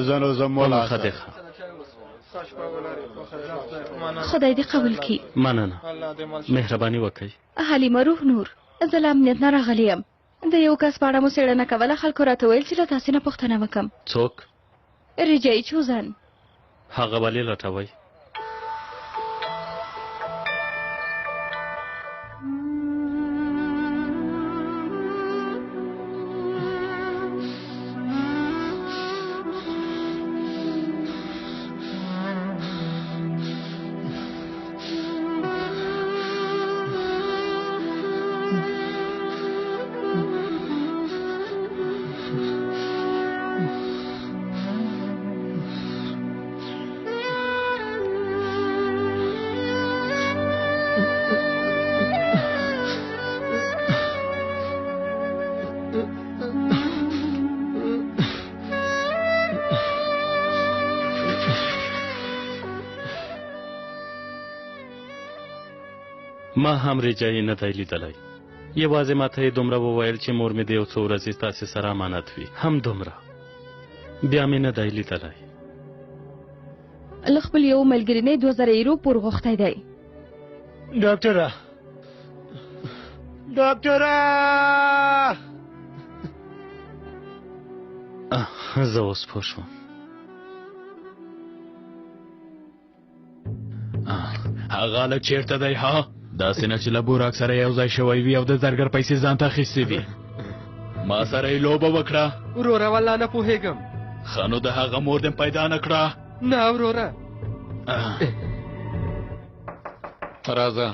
زه نو ځم ولاړ ښه دی ښه. خدای دې قبول کړي. مننه، مهرباني وکړئ. حلیمه روح نور، زه له امنیت نه راغلې یم. د یو کس په اړه مو څېړنه کوله، خلکو راته ویل چې له تاسې نه پوښتنه وکم. څوک؟ رجایي چوزن. هغه ولې لټوئ؟ ما هم رجایي نه دی لیدلی. یوازې ما ته یې دومره وویل چې مور مې د یو څو ورځې ستاسې سره امانت وي، همدومره. بیا مې نه دی لیدلی. له خپل یو ملګري نه یې 2000 یورو پور غوښتی دی. ډاکټره، ډاکټره! زه اوس پوه شوم. هغه هلک چېرته دی؟ ها، داسې نه چې له بوراک سره یو ځای شوی وي او د زرګر پیسې ځان ته اخیستې وي. ما سره یې لوبه وکړه. وروره والله نه پوهېږم. ښه نو د هغه مور دې پیدا نه کړه؟ نه وروره. راځه.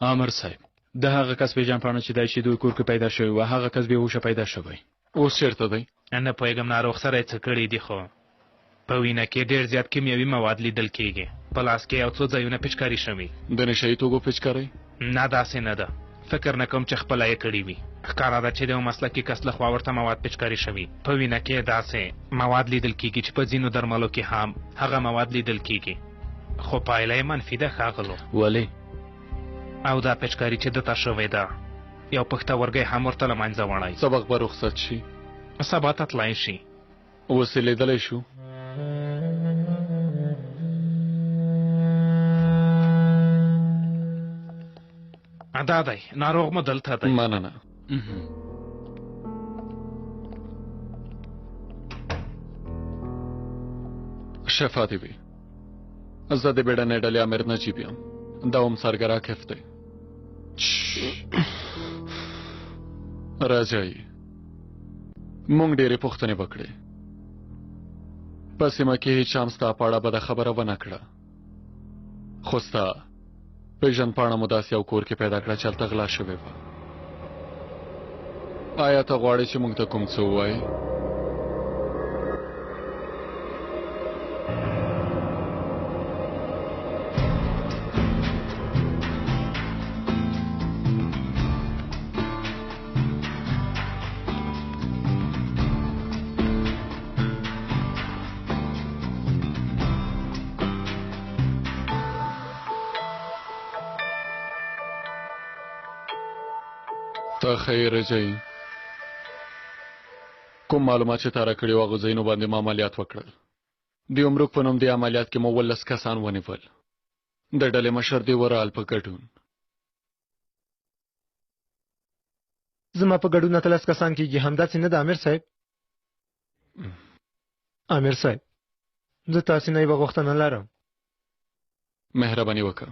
امر صاحب، د هغه کس پېژندپاڼه چې دی چې دوی کور کې پیدا شوی وه، هغه کس بېهوښه پیدا شوی. اوس چېرته دی؟ نه پوهېږم ناروغ سره یې څه کړي دي، خو په وینه کې ډېر زیات کیمیاوي مواد لیدل کېږي. په لاس کې یو څو ځایونه پیچکاري شوي. د نشه یي توکو پیچکاري؟ نه، داسې نه ده. فکر نه کوم چې خپله یې کړي وي. ښکاره ده چې د یو مسلکي کس لخوا ورته مواد پیچکاري شوي. په وینه کې داسې مواد لیدل کېږي چې په ځینو درملو کې هم هغه مواد لیدل کېږي، خو پایله یې منفي ده ښاغلو. ولې؟ او دا پیچکاري چې ده ته شوې ده، یو پښتورګی هم ورته له منځه وړی. څه وخت به رخصت شي؟ سبا ته تلای شي. اوس یې لیدلی شو؟ دا دی ناروغ مو دلته دی. مننه. شفا دې وي. زه د بیړنۍ ډلې امر نجیب یم. دا هم سرګر عاکف دی. راځئ. مونږ ډېرې پوښتنې وکړې. په سیمه کې هیچا هم ستا په اړه بده خبره ونه کړه، خو ستا پېژندپاڼه مو داسې یو کور کې پیدا کړه چې هلته غلا شوې وه. آیا ته غواړې چې موږ ته کوم څه ووایې؟ ته ښه یې رجایي. کوم معلومات چې تا راکړي وو هغو ځایونو باندې ما عملیات وکړل. د یمروک په نوم دې عملیات کې مو 17 کسان ونیول، د ډلې مشر د ورال په ګډون. زما په ګډون 18 کسان کېږي، همداسې نه ده امیر صاحب؟ امیر صاحب، زه تاسې نه یوه غوښتنه لرم. مهرباني وکړه.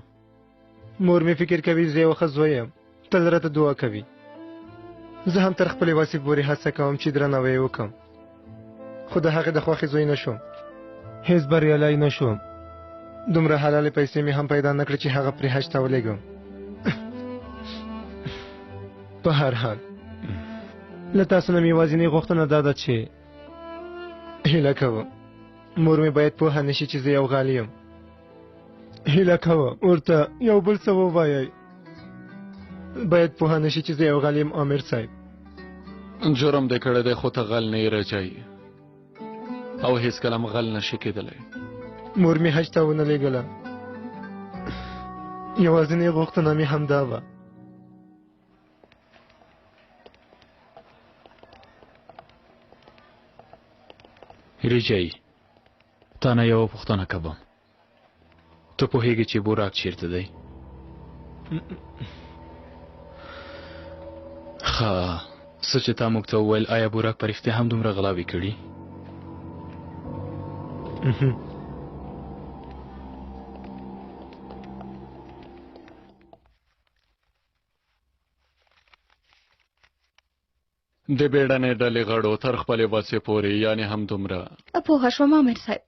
مور مې فکر کوي زه یو ښه زوی یم، تل راته دعا کوي. زه هم تر خپلې وسې پورې هڅه کوم چې درناوی یې وکړم، خو د هغې د خوښې زوی نه شوم. هېڅ بریالی نه شوم. دومره حلالې پیسې مې هم پیدا نه کړې چې هغه پرې حج ته ولېږم. په هر حال، له تاسو نه مې یوازینۍ غوښتنه دا ده چې هیله کوم مور مې باید پوهه نه شي چې زه یو غل یم. هیله کوم ورته یو بل څه ووایئ. باید پوهه نه شي چې زه یو غل یم. امیر صاحب، جرم دې کړی دی، خو ته غل نه یې رجایي، او هیڅکله هم غل نه شي کېدلی. مور مې حج ته ونه لېږله. یوازینۍ غوښتنه مې همدا وه. ریجایي، تا نه یوه پوښتنه کوم. ته پوهېږې چې بوراک چیرته دی؟ ښه، څه چې تا موږ ته وویل، آیا بوراک په رښتیا هم دومره غلاوې کړي؟ د بیړنۍ ډلې غړو تر خپلې وسې پورې، یعنې همدومره. پوهه شوم آمر صاحب.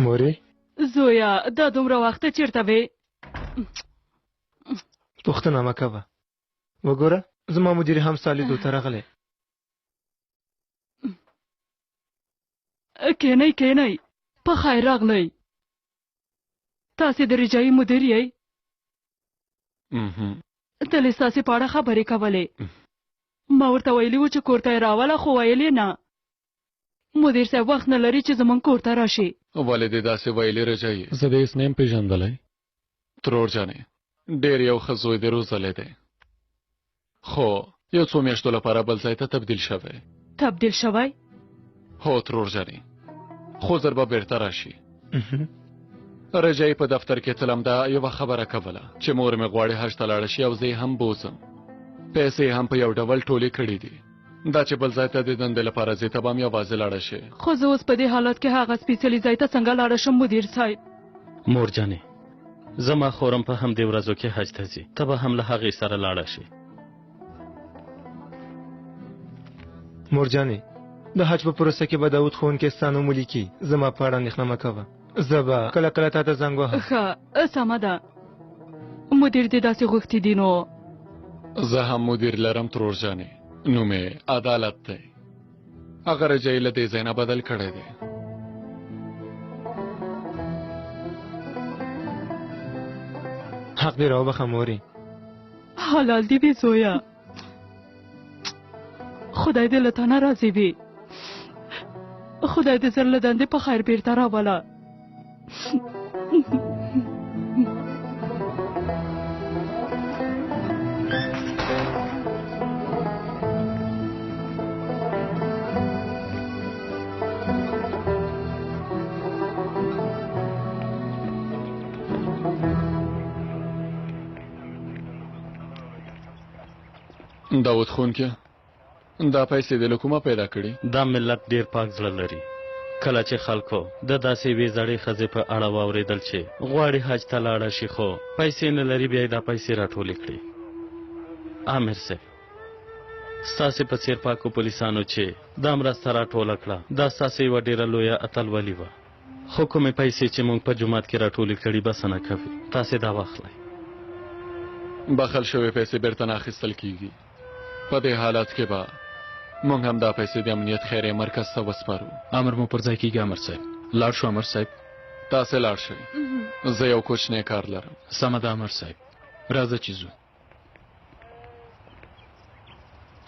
مورې؟ زویه، دا دومره وخته چېرته وې؟ پوښتنه مه کوه. وګوره، زما مدیر هم ستا لیدو ته راغلی. کښېنئ کښېنئ، په خیر راغلئ. تاسې د رجایي مدیر یئ؟ تل یې ستاسې په اړه خبرې کولې. ما ورته ویلي وو چې کور ته یې راوله، خو ویل یې نه. مدیر صاحب وخت نه لري چې زموږ کور ته راشي. ولې دې داسې ویلي رجایي؟ زه دې هېڅ نه یم پېژندلی. ترور جانې، ډېر یو ښه زوی دې روزلی دی، خو یو څو میاشتو لپاره بل ځای ته تبدیل شوی. تبدیل شوی؟ هو ترور جانې، خو زر به بېرته راشي. رجایي په دفتر کې تل همدا یوه خبره کوله چې مور مې غواړي حج ته لاړه شي او زه یې هم بوځم. پیسې یې هم په یو ډول ټولې کړې دي. دا چې بل ځای ته د دندې لپاره ځې، ته به هم یوازې لاړه شې. خو زه اوس په دې حالت کې هغه سپېڅلي ځای ته څنګه لاړه شم مدیر صاحب؟ مور جانې، زما خورم په همدې ورځو کې حج ته ځي، ته به هم له هغې سره لاړه شې. مور جانې، د حج په پروسه کې به داود ښوونکی ستا نوم ولیکي. زما په اړه اندېښنه مه کوه، زه به کله کله تا ته زنګ وهم. ښه، سمه ده. مدیر دې داسې غوښتي دي نو. زه هم مدیر لرم ترور جانې، نوم یې عدالت دی. هغه رجایي له دې ځای نه بدل کړی دی. حق دې راوبخښه مورې. حلال دې وي زویه، خدای دې له تا نه راضي وي. خدای دې زر له دندې په خیر بیرته راوله. داود ښوونکیه، دا پیسې دې له کومه پیدا کړي؟ دا ملت ډیر پاک زړه لري. کله چې خلکو د داسې یوې زړې ښځې په اړه واورېدل چې غواړي حج ته لاړه شي خو پیسې نه لري، بیا یې دا پیسې راټولې کړې. آمر صاحب، ستاسې په څېر پاکو پولیسانو چې دا مرسته راټوله کړه، دا ستاسې یوه ډېره لویه اتلولي وه. خو کومې پیسې چې موږ په جومات کې راټولې کړي بسنه کوي، تاسې دا واخلئ. بخل شوې پیسې بیرته نه اخیستل کیږي. په دې حالت کې به موږ هم دا پیسې د امنیت خیریه مرکز ته وسپارو. امر مو پر ځای کېږي امر صاحب. لاړ شو امر صاحب. تاسې لاړ شئ، زه یو کوچنی کار لرم. سمه ده امر صاحب، راځه چې ځو.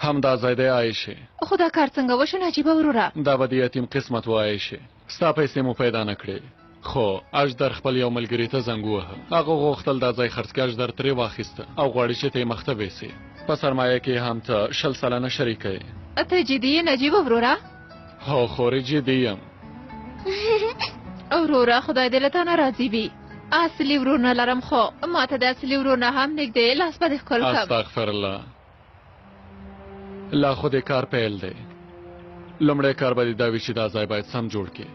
همدا ځای دی عایشې. خو دا کار څنګه وشو نجیبه وروره؟ دا به د یتیم قسمت و عایشې، ستا پیسې مو پیدا نه کړې. خو اژدر خپل یو ملګري ته زنګ ووهه. هغه غوښتل دا ځای خرڅ کړي، اژدر ترې واخیسته او غواړي چې ته یې مخته ویسې. په سرمایه کې هم ته 20% شریکه یې. ته جدي یې نجیبه وروره؟ هو خورې جدي یم. وروره خدای دې له تا نه راضي وي. اصلي ورور نه لرم، خو ما ته د اصلي ورور نه هم نږدې لاس به دې ښکل کړم. استغفر الله، لا خو دې کار پیل دی. لومړی کار به دې دا وي چې دا ځای باید سم جوړ کړې.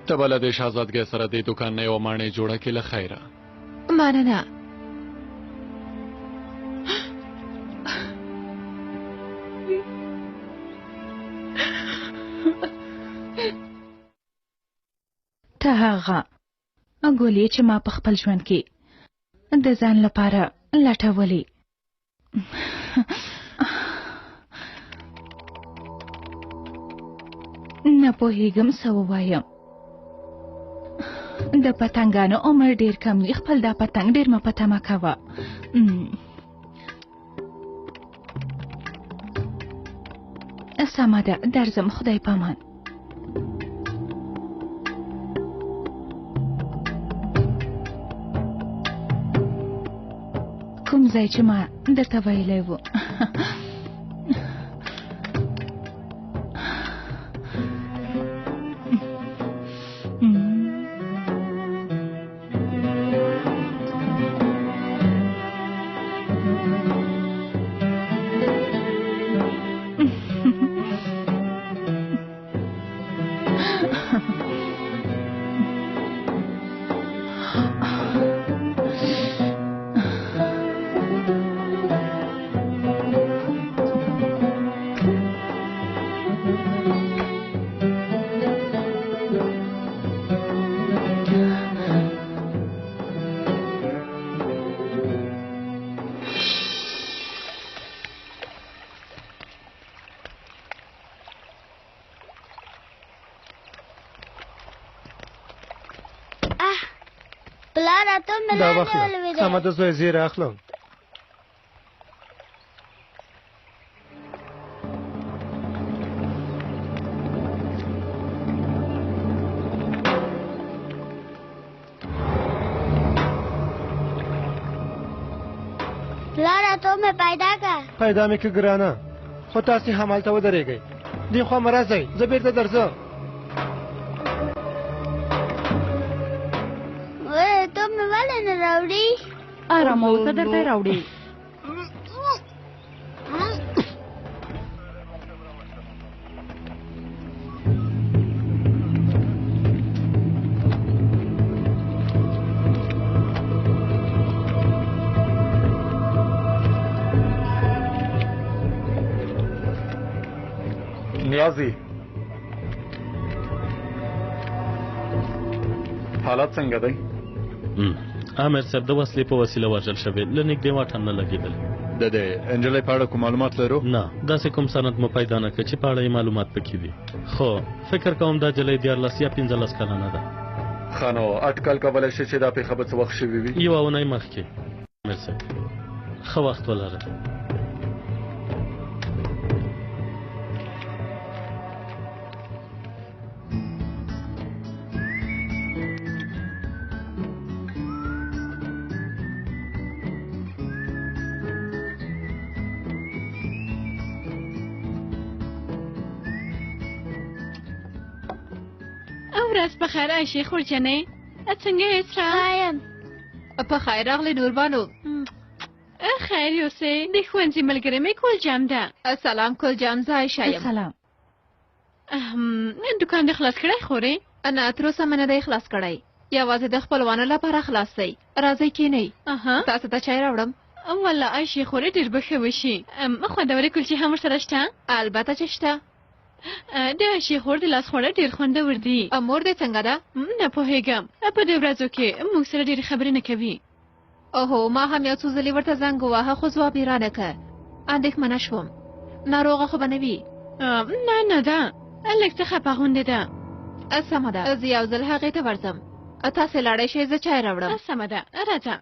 ته به له دې شهزادګۍ سره دې دوکان نه یوه ماڼۍ جوړه کړې. له خیره. مننه. ته هغه ګولې چې ما په خپل ژوند کې د ځان لپاره لټولې. نه پوهېږم څه ووایم. د پتنګانو عمر ډېر کم وي، خپل دا پتنګ ډېر مه په تمه کوه. سمه ده، درځم، خدای پامان. کوم ځای چې ما درته ویلی و. دا واخله، سمه ده زویه، زه یې راخلم. پلاره ته مې پیدا کړه. پیدا مې که ګرانه، خو تاسې همالته ودرېږئ، دې خوا مه راځئ، زه بېرته درځم. ته مې ولې نه راوړي؟ ارامه اوسه، درته یې راوړي. نیازی، حالت څنګه دی؟ امر صاحب د وسلې په وسیله وژل شوی، له نږدې واټن نه لګېدلی. د دې نجلۍ په اړه کوم معلومات لرو؟ نه، داسې کوم سند مو پیدا نه کړ چې په اړه یې معلومات پکې وي، خو فکر کوم دا نجلۍ 13 یا 15 کلنه ده. ښه نو اټکل کولی شئ چې دا پېښه به څه وخت شوې وي؟ یوه اونۍ مخکې. امر صاحب ښه وخت ولره. ورځ په خیر عایشې خورجنې، څنګه یې سره؟ ښه یم. په خیر راغلې نوربانو. خیر یوسې. د ښوونځي ملګرې مې کلجام ده. سلام کلجام، زه عایشه یم. سلام. دوکان دې خلاص کړی خورې؟ نه، تر اوسه مې نه دی خلاص کړی، یوازې د خپلوانو لپاره خلاص دی. راځئ کښېنئ. تاسو ته چای راوړم. والله عایشې خورې ډېر به ښه وشي. خوندورې کلچې هم ورسره شته؟ البته چې شته. د عایشې خور د لاس خواړه ډېر خوندور دي. مور دې څنګه ده؟ نه پوهېږم، په دې ورځو کې موږ سره ډېرې خبرې نه کوي. اوهو، ما هم یو څو ځلې ورته زنګ وواهه خو ځواب یې رانه که. اندېښمنه شوم، ناروغه خو به نه وي؟ نه نه ده، لږ څه خپه غوندې ده. سمه ده، زه یو ځل هغې ته ورځم. تاسې لاړی شئ، زه چای راوړم. سمه ده، راځه.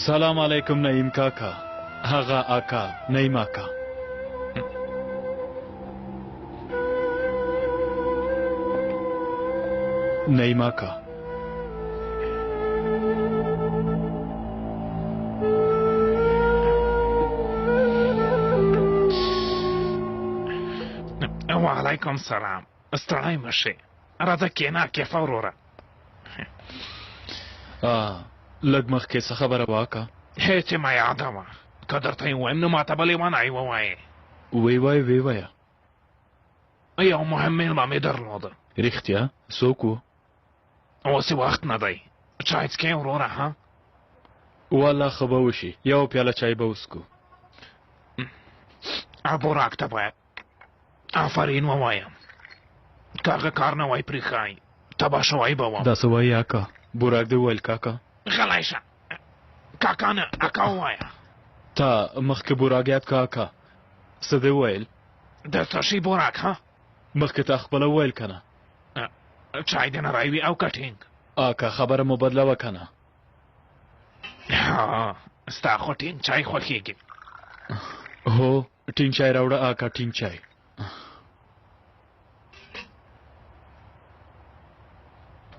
سلام علیکم نعیم کاکا. هغه اکا نعیم اکا. نعیم اکا، وعلیکم سلام. ستړی مه شې، راځه کښېنه. کیفه وروره؟ لږ مخکې څه خبره وه اکا؟ هېڅ یې مه یادوه، که درته یې ووایم نو ماته به لیونی ووایې. وی وایه وی وایه. یو مهم مېلمه مې درلوده. رښتیا؟ څوک و؟ اوس یې وخت نه دی. چای څکې وروره؟ ها والا ښه به وشي، یوه پیاله چای به وڅکو. بوراک ته باید آفرین ووایم، که هغه کار نه وای پرېښی تباه شوی به وم. دا څه وایې اکا؟ بوراک دې وویل کاکا؟ غلی شه، کاکا نه، اکا ووایه. تا مخکې بوراک یاد که اکا، څه دې وویل؟ د څه شي بوراک؟ ها مخکې تا خپله وویل که نه؟ چای دې نه راوي او که ټینګ؟ اکا خبره مو بدله وه که نه؟ ستا خو ټینګ چای خوښېږي. هو ټینګ چای راوړه اکا، ټینګ چای.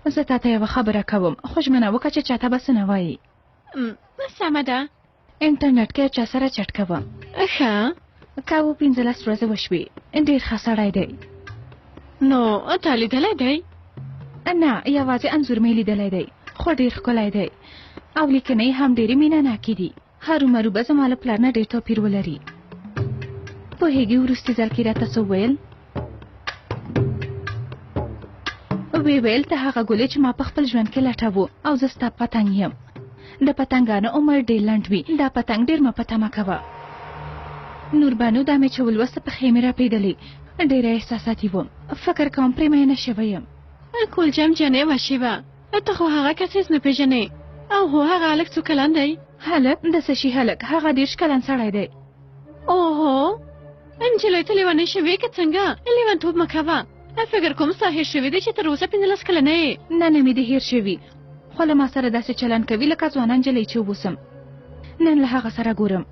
زه تا ته یوه خبره کوم، خو ژمنه وکړه چې چاته به څه نه وایي. سمه ده. انټرنیټ کې چا سره چټ کوم. ښه. کابو 15 ورځې وشوې. ډېر ښه سړی دی. نو تا لیدلی دی؟ نه، یوازې انځور مې لیدلی دی، خو ډېر ښکلی دی او لیکنې یې هم ډېرې مینه ناکې دي. هرومرو به زما له پلار نه ډېر توپیر ولري. پوهېږې وروستي ځل کې راته څه وویل؟ ویې ویل ته هغه ګل یې چې ما په خپل ژوند کې لټاوه او زه ستا پتنګ یم. د پتنګانو عمر ډېر لنډ وي، دا پتنګ ډېر مه په تمه کوه. نوربانو دا مې چې ولوسته پښې مې رپېدلې، ډېره احساساتي وم، فکر کوم پرې مینه شوې یم. کولجم جانې یوه شېبه، ته خو هغه کس هېڅ نه پېژنې. او هو، هغه هلک څو کلن دی؟ هلک؟ د څه شي هلک؟ هغه 30 کلن سړی دی. اوهو، نجلۍ ته لیونۍ شوې که څنګه؟ لیونتوب مه کوه. فکر کوم ستا هېر شوي دي چې تر اوسه 15 کلنه یې. نه نه مې دي هېر شوي، خو له ما سره داسې چلند کوي لکه ځوانه نجلۍ چې ووسم. نن له هغه سره ګورم.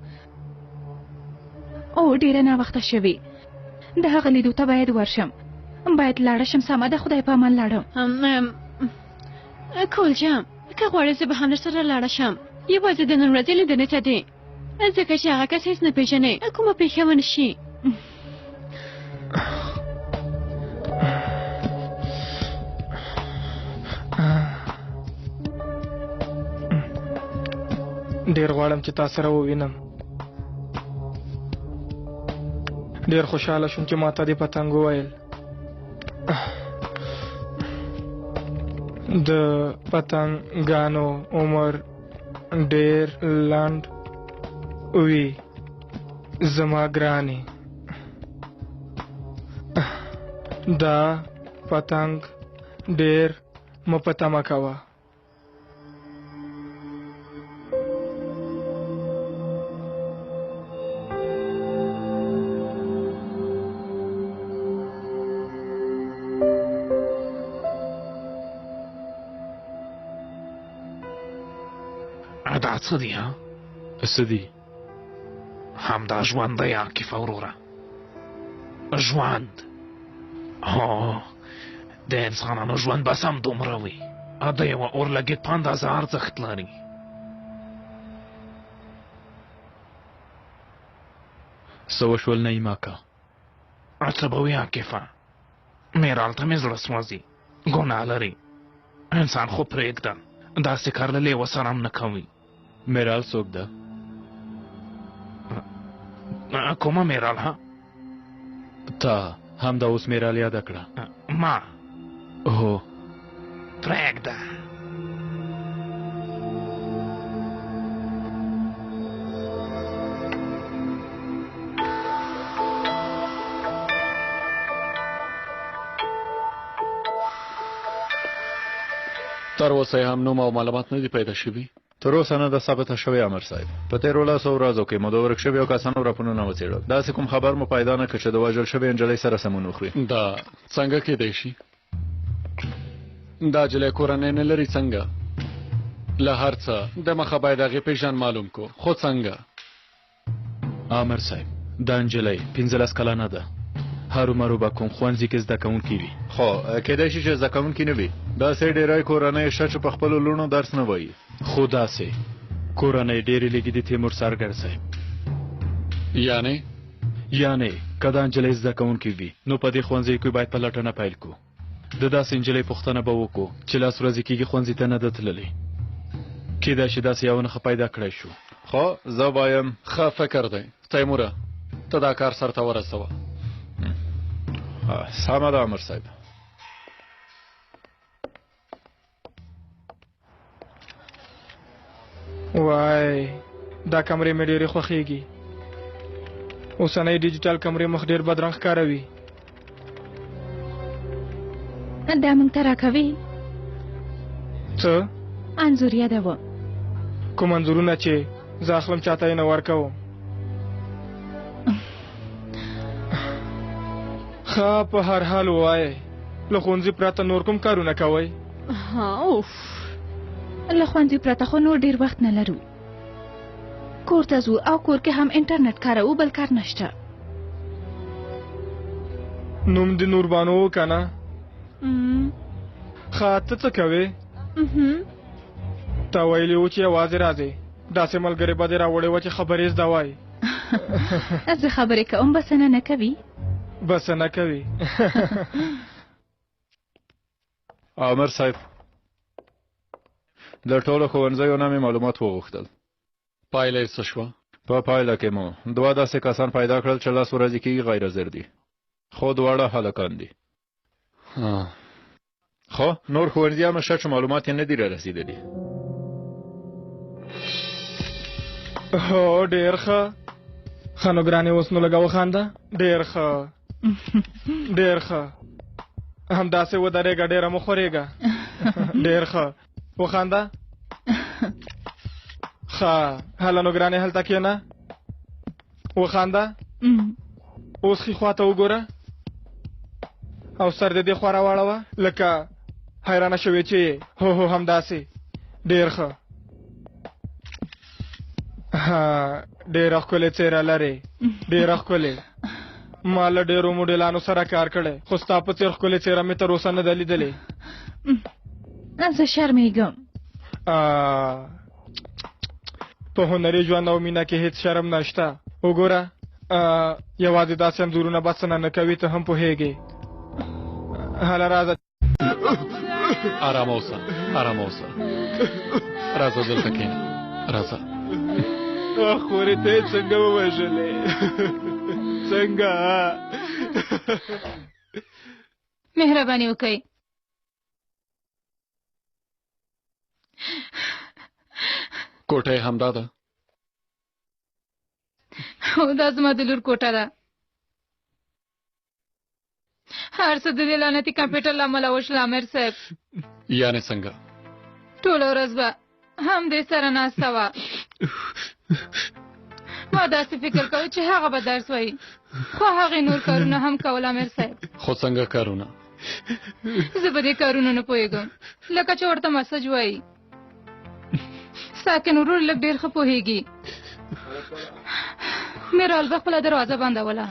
او ډېره ناوخته شوې، د هغه لیدو ته باید ورشم، باید لاړه شم. سمه ده، خدای په امان لاړم. کولجم، که غواړې زه به هم درسره لاړه شم، یوازې د نن ورځې لیدنې ته دي، ځکه چې هغه کس هېڅ نه پېژنې، کومه پېښه ونه شي. ډېر غواړم چې تا سره ووینم. ډېر خوشحاله شوم چې ما ته دې پتنګ وویل. د پتنګانو عمر ډېر لنډ وي زما ګرانې. دا پتنګ ډېر مه په تمه کوه. دا څه دي ها؟ څه دي؟ همدا ژوند دی عاکفه وروره، ژوند. هو، د انسانانو ژوند بس هم دومره وي، د یوه اورلګیت په اندازه ارزښت لري. څه وشول نعیم اکا؟ څه به وي عاکفه، میرال ته مې زړه سوځي، ګناه لري انسان خو پرېږده، داسې کار له لیوه سره هم نه کوي. میرال څوک ده؟ کومه میرال؟ ها تا همدا اوس میرال یاده کړه. ما؟ هو. پرېږده. تر اوسه یې هم نوم او معلومات نه دي پیدا شوي. تر اوسه نه ده ثابته شوې امر صاحب. په تېرو لسو ورځو کې مو د ورک شویو کسانو راپورونه وڅېړل. داسې کوم خبر مو پیدا نه کړ چې د وژل شوې نجلۍ سره سمون وخوري. دا څنګه کېدای شي؟ دا نجلۍ کورنۍ نه لري څنګه؟ له هر څه د مخه باید هغې پېژند معلوم کو، خو څنګه؟ آمر صاحب، دا نجلۍ 15 کلنه ده، هرومرو به کوم ښوونځي کې زده کوونکې وي. خو کېدای شي چې زده کوونکې نه وي. داسې ډېری کورنۍ شته چې په خپلو لوڼو درس نه وایي. خو داسې کورنۍ ډېرې لږې دي تیمور سرګر صاحب. یعنې؟ یعنې که دا نجلۍ زده کوونکې وي نو په دې ښوونځیو کې باید پلټنه پیل کړو. د داسې نجلۍ پوښتنه به وکړو چې لس ورځې کېږي ښوونځي ته نه ده تللې. کېدای شي داسې یوه نښه پیدا کړای شو. خو زه وایم ښه فکر دی تیموره، ته دا کار سرته ورسوه. سمه ده امر صاحب. وای دا کمرې مې ډېرې خوښېږي. اوسنۍ ډیجیټل کمرې مخ ډېر بدرنګ ښکاروي. دا موږ ته راکوي څه؟ انځور یادوه. کوم انځورونه چې زه اخلم چاته یې نه ورکوم. ښه په هر حال ووایئ، له ښوونځي پرته نور کوم کارونه کوئ؟ اوف، له ښوونځي پرته خو نور ډېر وخت نه لرو. کور ته ځو او کور کې هم انټرنیټ کاروو، بل کار نشته. نوم دې نوربانو که نه؟ ښه ته څه کوې؟ تا ویلي و چې یوازې راځې، داسې ملګرې به دې راوړې وه چې خبرې زده وای. زه خبرې کوم، بسنه نه کوي. بسنه کوي. آمر صاحب، د ټولو ښوونځیو نه مې معلومات وغوښتل. پایله یې څه شوه؟ په پایله کې مو دوه داسې کسان پیدا کړل چې لس ورځې کېږي غیر حاضر دي، خو دواړه هلکان دي. خو نور ښوونځي هم شته چې معلومات یې نه دي رارسېدلي. هو ډېر ښه. ښه نو ګرانې اوس نو لږه وخانده. ډېر ښه ډېر ښه، همداسې ودرېږه، ډېره مه خورېږه. ډېر ښه وخانده. ښه هله نو ګرانې هلته کښېنه، وخانده. اوس ښي خوا ته وګوره او سر دې دې خوا راواړوه لکه حیرانه شوې چې یې. هو هو همداسې. ډېر ښه. ها ډېره ښکلې څېره لرې، ډېره ښکلې. ما له ډېرو موډلانو سره کار کړی، خو ستا په څېر ښکلې څېره مې تر اوسه نه ده لیدلې. زه شرمېږم. په هنري ژوند او مینه کې هیڅ شرم نشته. وګوره یوازې داسې انځورونه بسنه نه کوي، ته هم پوهېږې. هله راځه. آرام اوسه، آرام اوسه، راځه دلته کښېنه، راځه. خورې ته یې څنګه ووژلې؟ څنګه؟ مهرباني وکړئ. کوټه یې همدا ده. هو دا زما د لور کوټه ده. هر څه د دې لعنتي کمپیوټر له امله وشول امیر صاحب. یعنې څنګه؟ ټوله ورځ به همدې سره ناسته وه. ما داسې فکر کاوه چې هغه به درس وایي، خو هغې نور کارونه هم کول امیر صاحب. خو څنګه کارونه؟ زه په دې کارونو نه پوهېږم، لکه چې ورته مسج وایي. ساکن ورور لږ ډېر ښه پوهېږي. میرال به خپله دروازه بندوله،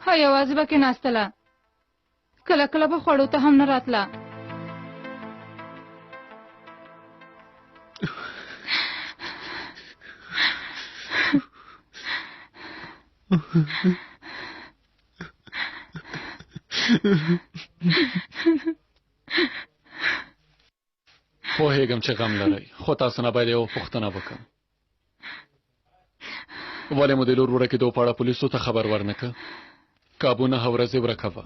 ها یوازې به کښېناستله، کله کله به خوړو ته هم نه راتله. پوهېږم چې غم لرئ، خو تاسو نه باید یوه پوښتنه وکړم. ولې مو د لور ورکېدو په اړه پولیسو ته خبر ورنه کړ؟ کابو 9 ورځې ورکه وه.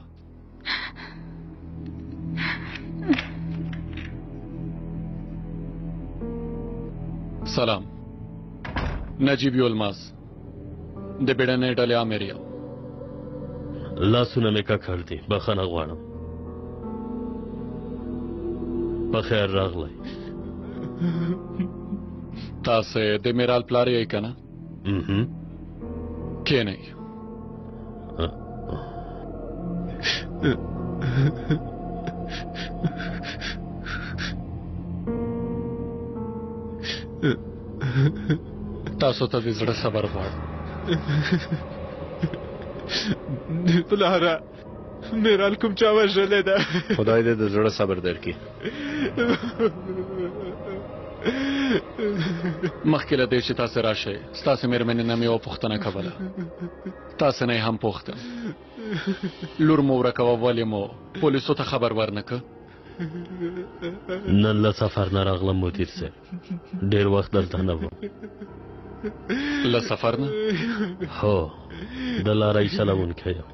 سلام، نجیب یولماز، د بیړنۍ ډلې آمر یم. لاسونه مې ککړ دي، بخښنه غواړم. په خیر راغلی. تاسې د میرال پلار یئ که نه؟ کښېنئ. تاسو ته د زړه صبر غواړم. پلاره، میرال کوم چا وژلې ده؟ خدای دې د زړه صبر درکړي. مخکې له دې چې تاسې راشئ، ستاسې مېرمنې نه مې یوه پوښتنه کوله، تاسې نه یې هم پوښتم. لور مو ورکه وه، ولې مو پولیسو ته خبر ورنه که؟ نن له سفر نه راغلم مدیر صاحب، ډېر وخت دلته نه وم. له سفر نه؟ هو، د لارۍ چلوونکی یم.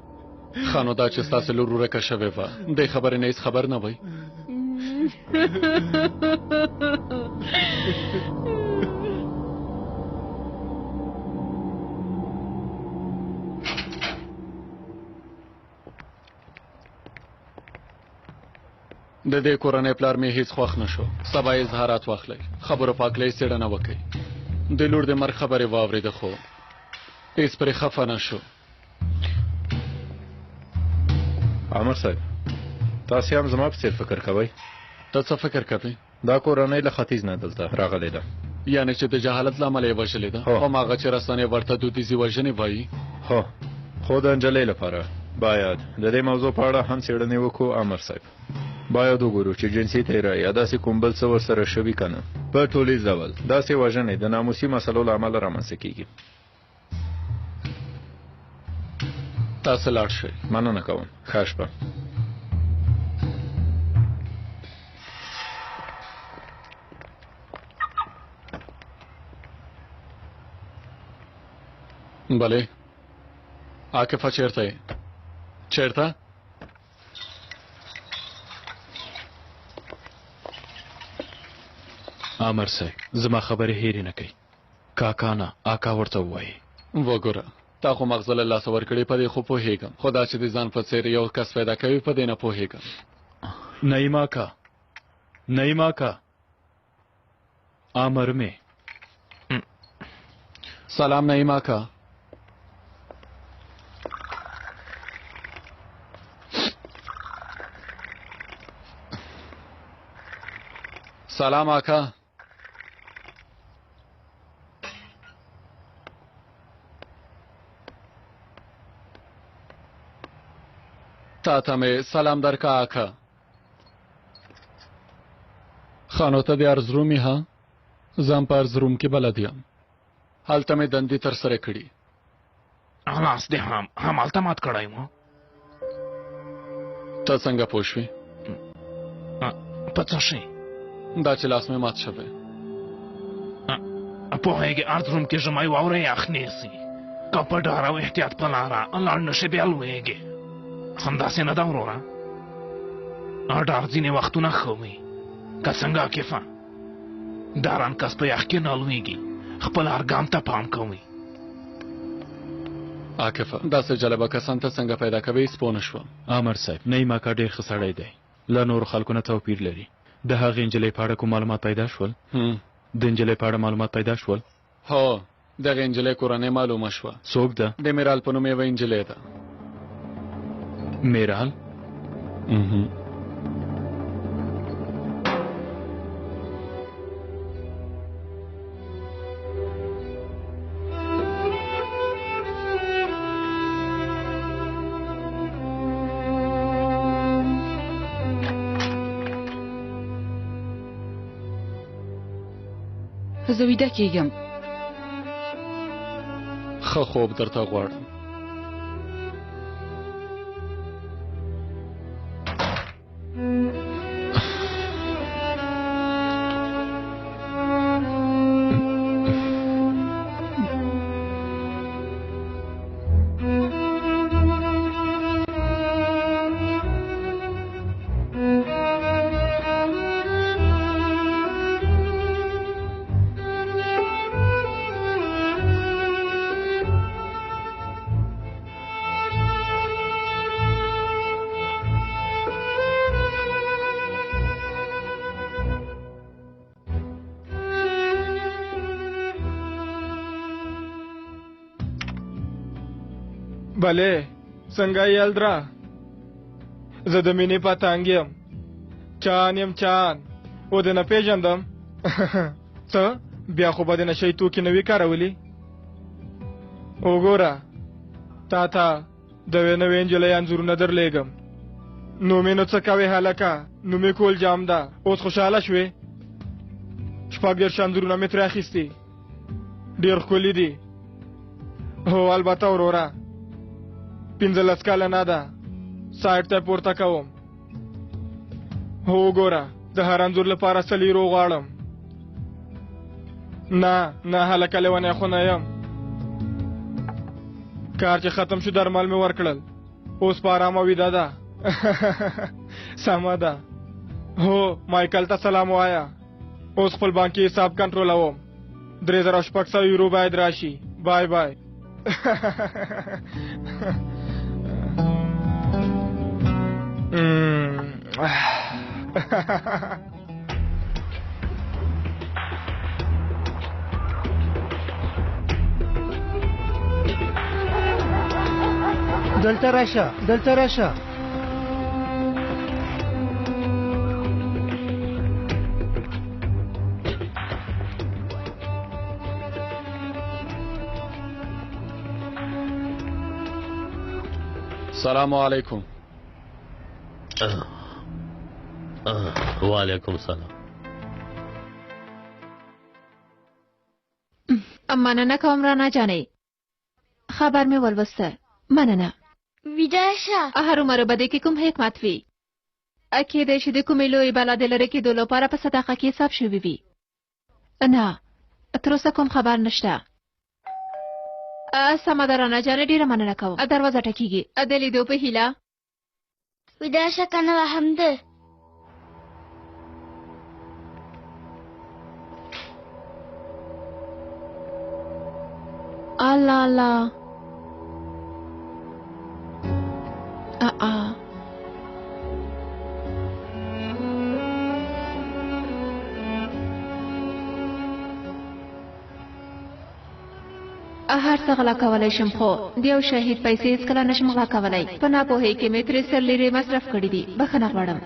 ښه نو دا چې ستاسې لور ورکه شوې وه، دې خبرې نه هېڅ خبر نه وئ؟ د دې کورنۍ پلار مې هیڅ خوښ نه شو. سبا یې اظهارات واخلئ، خبرو په هکله یې څېړنه وکړئ. د لور د مرګ خبرې واورېده خو هیڅ پرې خفه نه شو. عامر صاحب، تاسې هم زما په څېر فکر کوئ؟ ته څه فکر کوې؟ دا کورنۍ له ختیځ نه دلته راغلې ده. یعنې چې د جهالت له امله یې وژلې ده؟ هماغه چې رسنۍ ورته دودیزې وژنې وایي؟ هو، خو د نجلۍ لپاره باید د دې موضوع په اړه هم څېړنې وکړو. امر صاحب، باید وګورو چې جنسي تیری یا داسې کوم بل څه ورسره شوي که نه. په ټولیز ډول داسې وژنې د ناموسي مسلو له امله رامنځته کیږي. تاسو لاړ شئ. مننه کوم، ښه شپه. بله عاکفه چېرته یې؟ چېرته؟ امر صاحب، زما خبرې هېرې نه کوي. کاکا نه، اکا ورته ووایي. وګوره، تا خو مغزه له لاسه ورکړې، په دې خو پوهېږم، خو دا چې د ځان په څېر یو کس پیدا کوي، په دې نه پوهېږم. نعیم اکا، نعیم اکا، امر مې. سلام نعیم اکا. سلام اکا. تا ته مې سلام درکا اکا. خانو ته د ارزرومي ها؟ زه هم په ارزروم کې بلد یم، هلته مې دندې ترسره کړي. لاس دې هم همالته مات کړی و. ته څنګه پوه شوې؟ په څه شي؟ دا چې لاس مې مات شوی. پوهېږې ارزروم کې ژمی واوره یخ نیسي، که په ډار او احتیاط په لاره لاړ نه شې بیا لوېږې. همداسې نه ده وروره؟ ډار ځینې وختونه ښه وي، که څنګه عاکفه؟ ډارن کس په یخ کې نه لوېږي، خپل هر ګام ته پام کوي. عاکفه، داسې جالبه کسان ته څنګه پیدا کوې؟ هېڅ پوه نه شوم. امر صاحب، نعیم اکا ډېر ښه سړی دی، له نورو خلکو نه توپیر لري. د هغې نجلۍ په اړه کوم معلومات پیدا شول؟ د نجلۍ په اړه معلومات پیدا شول؟ هو، دغې نجلۍ کورنۍ معلومه شوه. څوک ده؟ د میرال په نوم یوه نجلۍ ده. میرال؟ زه ویده کېږم. ښه خوب درته غواړم. بله څنګه یې الدرا؟ زه د مینې پتنګ یم، چان یم چان. و دې نه پېژندم. څه بیا خو به د نشه یي توکي نه وي کارولي؟ وګوره تا ته د یوې نوې نجلۍ انځورونه درلېږم. نوم یې نو څه کوې هلکه؟ نوم یې کول جام ده. اوس خوشحاله شوې؟ 36 انځورونه مې ترې اخیستي، ډېر ښکلي دي. هو البته وروره، 15 کاله نه ده، سایټ ته یې پورته کوم. هو وګوره، د هر انځور لپاره 100 یورو غواړم. نه نه هلکه، لیونی خو نه یم. کار چې ختم شو درمل مې ورکړل، اوس په ارامه ویده ده. سمه ده. هو مایکل ته سلام وایه. اوس خپل بانکي حساب کنټرولوم. 3600 یورو باید راشي. بای بای. دلته راشه، دلته راشه. سلام علیکم. وعلیکم سلام. مننه کوم رانا جانې، خبر مې ولوسته. مننه. ویده شه. هرومرو به دې کې کوم حکمت وي. کیدای شي د کومې لویې بلا د لرې کېدو لپاره په صدقه کې حساب شوي وي. نه، تر اوسه کوم خبر نشته. سمه ده رانا جانې، ډېره مننه کوم. دروازه ټکېږي، د لیدو په هیله. ویده شه که نه وهم ده. الله الله. آ هر څه غلا کولی شم، خو د یو شهید پیسې هېڅکله نشم غلا کولی. په ناپوهۍ کې مې ترې 100 لیرې مصرف کړي دي. بښنه غواړم.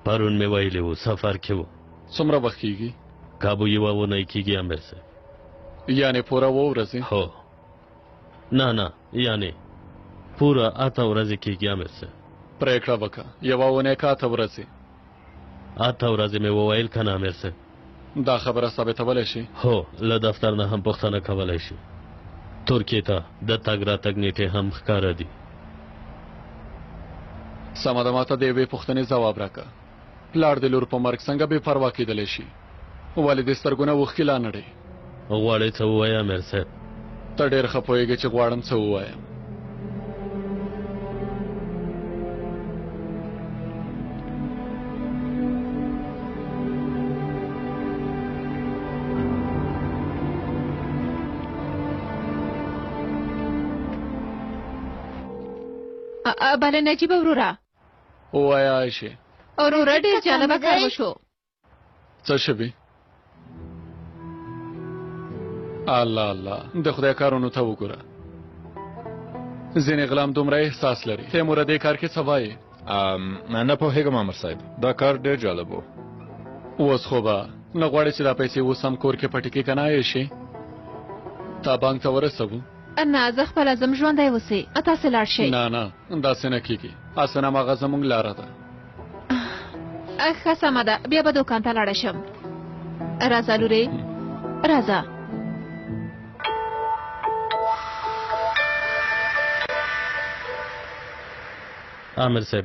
پرون مې ویلي وو سفر کې و. څومره وخت کېږي؟ کابو یوه اونۍ کېږي امیر صاحب. یعنې پوره 7 ورځې؟ هو. نه نه، یعنې پوره 8 ورځې کېږي امیر صاحب. پرېکړه وکړه، یوه اونۍ که 8 ورځې؟ 8 ورځې مې وویل که نه امیر صاحب. دا خبره ثابتولی شي؟ هو، له دفتر نه هم پوښتنه کولی شي. ترکیې ته د تګ راتګ نیټې هم ښکاره دي. سمه ده، ما ته د یوې پوښتنې ځواب راکړه. پلار د لور په مرګ څنګه بې پروا کېدلی شي؟ ولې دې سترګونه اوښکې لا نړې؟ غواړې څه ووایې امیر صاحب؟ ته ډېر ښه پوهېږې چې غواړم څه ووایم. بله نجیبه وروره. ووایه عایشې. وروره ډېر جالبه کار وشو. څه شوي؟ الله الله، د خدای کارونو ته وګوره. ځینې غلام دومره احساس لري. تیموره دې کار کې څه وایې؟ نه پوهېږم امر صاحب، دا کار ډېر جالب و. اوس خو به نه غواړې چې دا پیسې اوس هم کور کې پټې کړې که نه عایشې؟ تا بانک ته ورسوو؟ نه، زه خپله ځم. ژوندی اوسئ، تاسې لاړ شئ. نه نه، داسې نه کېږي. هسې نه هماغه زموږ لاره ده. ښه سمه ده، بیا به دوکان ته لاړه شم. راځه لورې، راځه. امیر صاحب،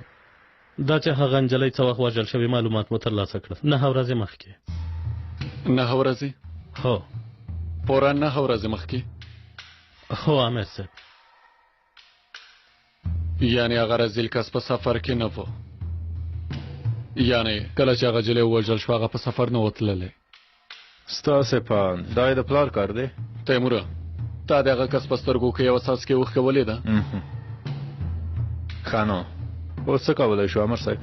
دا چې هغه نجلۍ څه وخت وژل شوې معلومات مو ترلاسه کړل. 9 ورځې مخکې. 9 ورځې؟ هو. پوره 9 ورځې مخکې؟ هو امیر صاحب. یعنې هغه رزیل کس په سفر کې نه و. یعنې کله چې هغه نجلۍ ووژل شوه هغه په سفر نه و تللی. ستاسې په اند دا یې د پلار کار دی؟ تیموره، تا د هغه کس په سترګو کې یوه څاڅکې اوښکه ولیده؟ ښه نو اوس څه کولی شو امر صاحب؟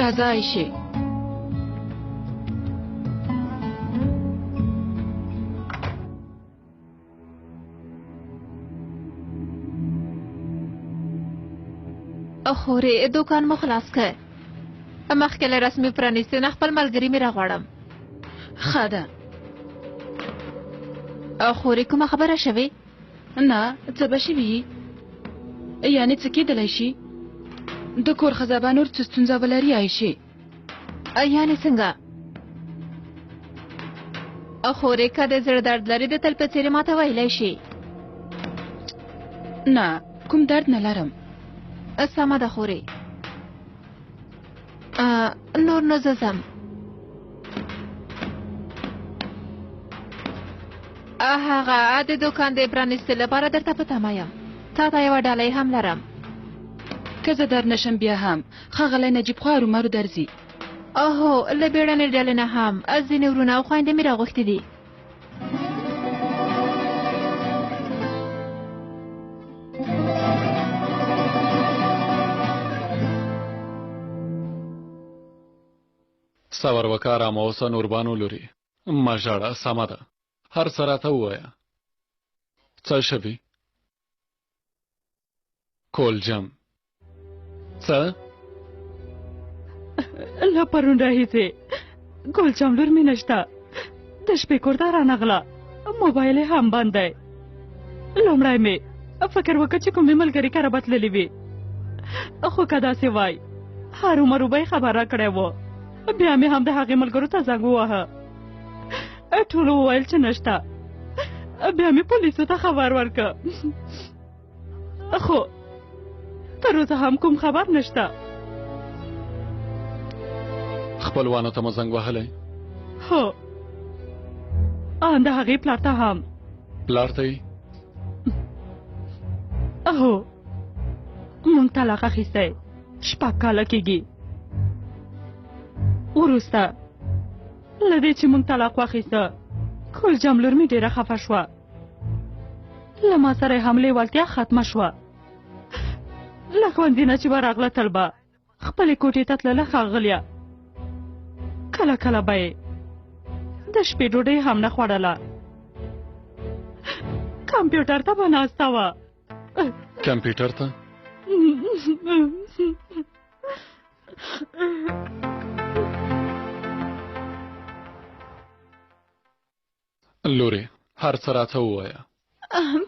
راځه عایشې. خورې دوکان مو خلاص که. مخکې له رسمي پرانیستې نه خپل ملګري مې راغواړم. ښه ده. خورې کومه خبره شوې؟ نه، څه به شوي یي؟ یعنې څه کېدلی شي؟ د کور ښځه به نور څه ستونزه ولري عایشې؟ یعنې څنګه؟ خورې که د زړه درد لري د تل په څېر ماته ویلی شي. نه، کوم درد نه لرم. سمه ده خورې. نور نو زه ځم. هغه د دوکان د پرانیستې لپاره درته په تمه یم. تا ته یوه ډالۍ هم لرم. که زه در نشم بیا هم ښاغلی نجیب خو هرومرو درځي. اوهو، له بیړنۍ ډلې نه هم ځینې وروڼه او خویندې مې راغوښتي دي. صبر وکړه، ارامه اوسه نوربانو لورې، مه ژاړه. سمه ده، هر څه راته ووایه. څه شوي؟ کولجم څه؟ له پرون راهیسې ګلجم لور مې نشته. د شپې کور ته رانغله، موبایل یې هم بند دی. لومړی مې فکر وکړ چې کومې ملګري کره به تللي وي، خو که داسې وای هرومرو به یې خبر راکړی و. بیا مې هم د هغې ملګرو ته زنګ وواهه، ټولو وویل چې نشته. بیا مې پولیسو ته خبر ورکړ، خو تر اوسه هم کوم خبر نشته. خپلوانو ته مو زنګ وهلی؟ هو، آن د هغې پلار ته هم. پلار ته یې؟ هو، مونږ طلاق اخیستی 6 کاله کېږي. وروسته له دې چې مونږ طلاق واخیسته، ګلجم لور مې ډېره خفه شوه. له ما سره یې هم لېوالتیا ختمه شوه. له ښوونځي نه چې به راغله تل به خپلې کوټې ته تلله ښاغلیه. کله کله به یې د شپې ډوډۍ هم نه خوړله، کمپیوټر ته به ناسته وه. کمپیوټر ته؟ لورې، هر څه راته ووایه.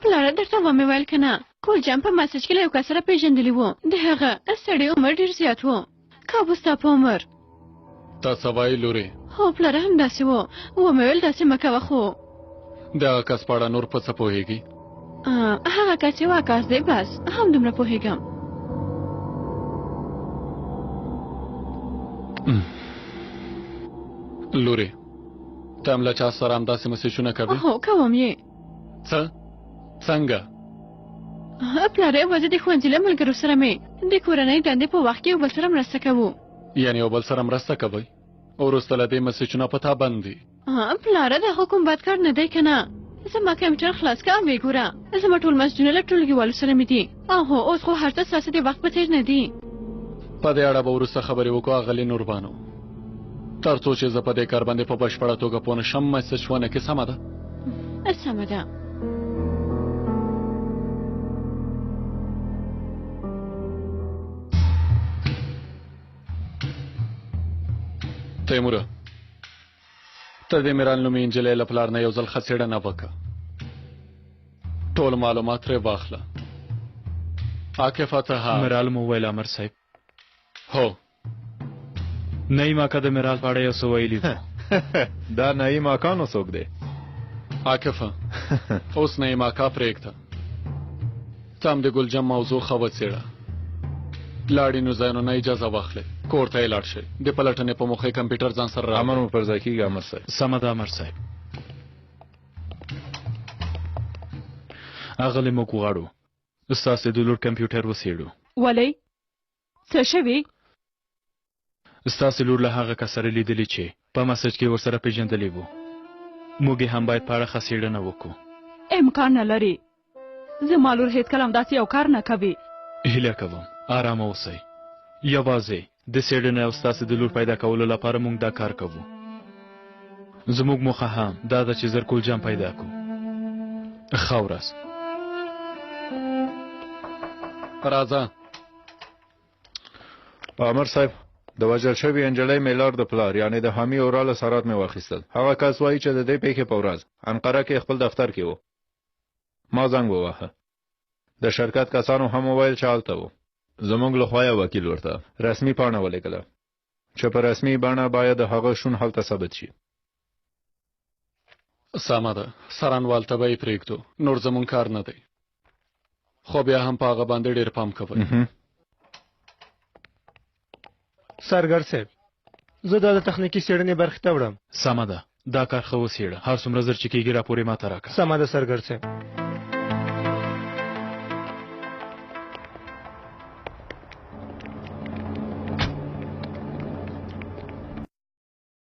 پلاره درته ومې ویل که نه، ګلجان په مسج کې له یو کس سره پېژندلي وو. د هغه سړي عمر ډېر زیات و، کابو ستا په عمر. ته څه وایې لورې؟ هو پلاره، همداسې و. ومې ویل داسې مه کوه، خو د هغه کس په اړه نور په څه پوهېږي؟ هغه کس یو عکاس دی، بس همدومره پوهېږم. لورې، ته هم له چا سره همداسې مسیجونه کوې؟ هو، کوم یې. څه؟ څنګه؟ پلاره، یوازې د ښوونځي له ملګرو سره مې د کورنۍ دندې په وخت کې یو بل سره مرسته کوو. یعنې یو بل سره مرسته کوئ؟ وروسته له دې مسیجونه په تا بند دي. پلاره، دا خو کوم بد کار نه دی که نه؟ زما کمپیوټر خلاص که او ویې ګوره، زما ټول مسجونه له ټولګیوالو سره مې دي. اوهو، اوس خو هر څه ستاسو د وخت په څېر نه دي. په دې اړه به وروسته خبرې وکړو اغلې نوربانو. تر څو چې زه په دې کار باندې په بشپړه توګه پوه نه شم، مسج ونه کې. سمه ده؟ سمه ده. تیموره، ته د میران نومې نجلۍ له پلار نه یو ځل ښه څېړنه وکړه، ټول معلومات ترې واخله. عاکفه ته ها. مرال مو وویل امر صاحب. هو. نعیم اکا د میرال په اړه یو څه ویلي وو. دا نعیم اکا نو څوک دی؟ عاکفه، اوس نعیم اکا پرېږده، ته هم د ګلجم موضوع ښه وڅېړه. لاړینو ځایونو نه اجازه واخلئ، کور ته یې لاړ شئ، د پلټنې په موخه یې کمپیوټر ځان سره راوړئ. امر مو پر ځای کېږي امر صاحب. سمه ده امر صاحب. اغلې، موږ غواړو ستاسې د لور کمپیوټر وڅېړو. ولې؟ څه شوي؟ ستاسې لور له هغه کس سره لیدلي چې په مسج کې ورسره پېژندلي وو. موږ یې هم باید په اړه ښه څېړنه وکړو. امکان نه لري، زما لور هېڅکله همداسې یو کار نه کوي. هیله کوم آرامه اوسئ، یوازې د څېړنې او ستاسې د لور پیدا کولو لپاره موږ دا کار کوو. زموږ موخه هم دا ده چې زر کولجام پیدا کړو. ښه ورځ. راځه. آمر صاحب، د وژل شوې نجلۍ میلار د پلار یعنې د حامی اورال اثرات مې واخیستل. هغه کس وایي چې د دې پیښې په ورځ انقره کې خپل دفتر کې و. ما زنګ وواهه. د شرکت کسانو هم وویل چې هلته و. زموږ له خوا یو وکیل ورته رسمي پاڼه ولیکله چې په رسمي بڼه باید د هغه شون هلته ثبت شي. سمه ده، څارنوال ته به یې پرېږدو، نور زموږ کار نه دی. خو بیا هم په هغه باندې ډېر پام کوئ. سرګر صاحب، زه دا د تخنیکي څېړنې برخې ته وړم. سمه ده، دا کار ښه وڅېړه، هر څومره زر چې کېږي راپور یې ماته راکړه. سمه ده سرګر صاحب.